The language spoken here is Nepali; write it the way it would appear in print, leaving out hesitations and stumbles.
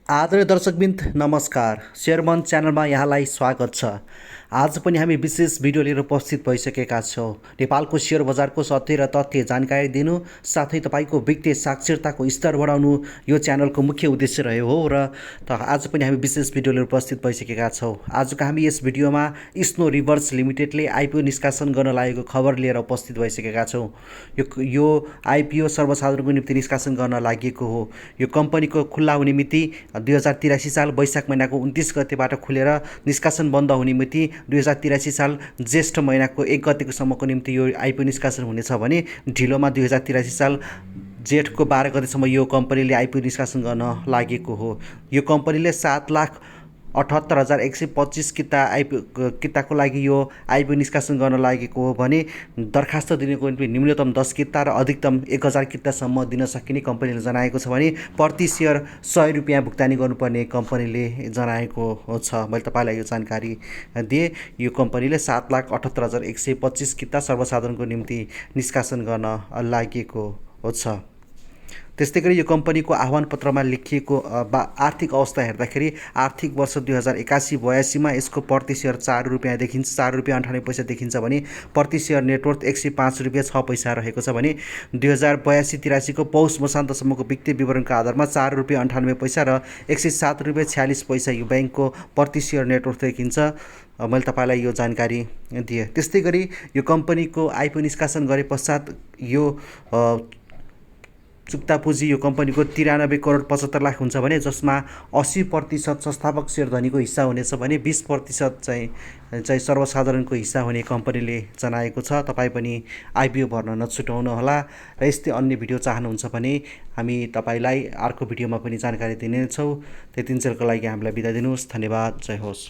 आदरणीय दर्शकबिन्द नमस्कार। शेयरमन च्यानलमा यहाँलाई स्वागत छ। आज पनि हामी विशेष भिडियो लिएर उपस्थित भइसकेका छौँ। नेपालको शेयर बजारको सत्य र तथ्य जानकारी दिनु साथै तपाईँको वित्तीय साक्षरताको स्तर बढाउनु यो च्यानलको मुख्य उद्देश्य रहेको हो र आज पनि हामी विशेष भिडियो लिएर उपस्थित भइसकेका छौँ। आजको हामी यस भिडियोमा स्नो रिभर्स लिमिटेडले आइपिओ निष्कासन गर्न लागेको खबर लिएर उपस्थित भइसकेका छौँ। यो आइपिओ सर्वसाधारणको निम्ति निष्कासन गर्न लागि हो। यो कम्पनीको खुल्ला हुने मिति 2083 साल वैशाख महिनाको 29 गतेबाट खुलेर निष्कासन बन्द हुने मिति 2083 साल ज्येष्ठ महिनाको 1 गतेको सम्मको निम्ति यो आइपिओ निष्कासन हुनेछ भने ढिलोमा 2083 साल जेठको 12 गतेसम्म यो कम्पनीले आइपिओ निष्कासन गर्न लागेको हो। यो कम्पनीले 7,78,125 किताको लागि यो आइपिओ निष्कासन गर्न लागेको हो भने दरखास्त दिनेको निम्ति न्यूनतम 10 किता र अधिकतम 1000 कितासम्म दिन सकिने कम्पनीले जनाएको छ भने प्रति सेयर 100 रुपियाँ भुक्तानी गर्नुपर्ने कम्पनीले जनाएको छ। मैले तपाईँलाई यो जानकारी दिएँ। यो कम्पनीले 7,78,125 किता सर्वसाधारणको निम्ति निष्कासन गर्न लागेको छ। त्यस्तै गरी यो कम्पनीको आह्वान पत्रमा लेखिएको आर्थिक अवस्था हेर्दाखेरि आर्थिक वर्ष 2081-82मा यसको प्रति सेयर 4 रुपियाँ देखिन्छ, 4 रुपियाँ 98 पैसा देखिन्छ भने प्रति सेयर नेटवर्थ 105 रुपियाँ 6 पैसा रहेको छ भने 2082-83को पौष मसान्तसम्मको वित्तीय विवरणको आधारमा 4 रुपियाँ 98 पैसा र 107 रुपियाँ 46 पैसा यो ब्याङ्कको प्रति सेयर नेटवर्थ देखिन्छ। मैले तपाईँलाई यो जानकारी दिएँ। त्यस्तै गरी यो कम्पनीको आइपिओ निष्कासन गरे पश्चात यो चुक्ता पुँजी यो कम्पनीको 93 करोड 75 लाख हुन्छ भने जसमा 80% संस्थापक सेयर धनीको हिस्सा हुनेछ भने 20% चाहिँ सर्वसाधारणको हिस्सा हुने कम्पनीले जनाएको छ। तपाईँ पनि आइपिओ भर्न नछुटाउनुहोला र यस्तै अन्य भिडियो चाहनुहुन्छ भने हामी तपाईँलाई अर्को भिडियोमा पनि जानकारी दिनेछौँ। त्यतिन्जेलको लागि हामीलाई बिदा दिनुहोस्। धन्यवाद। जय होस्।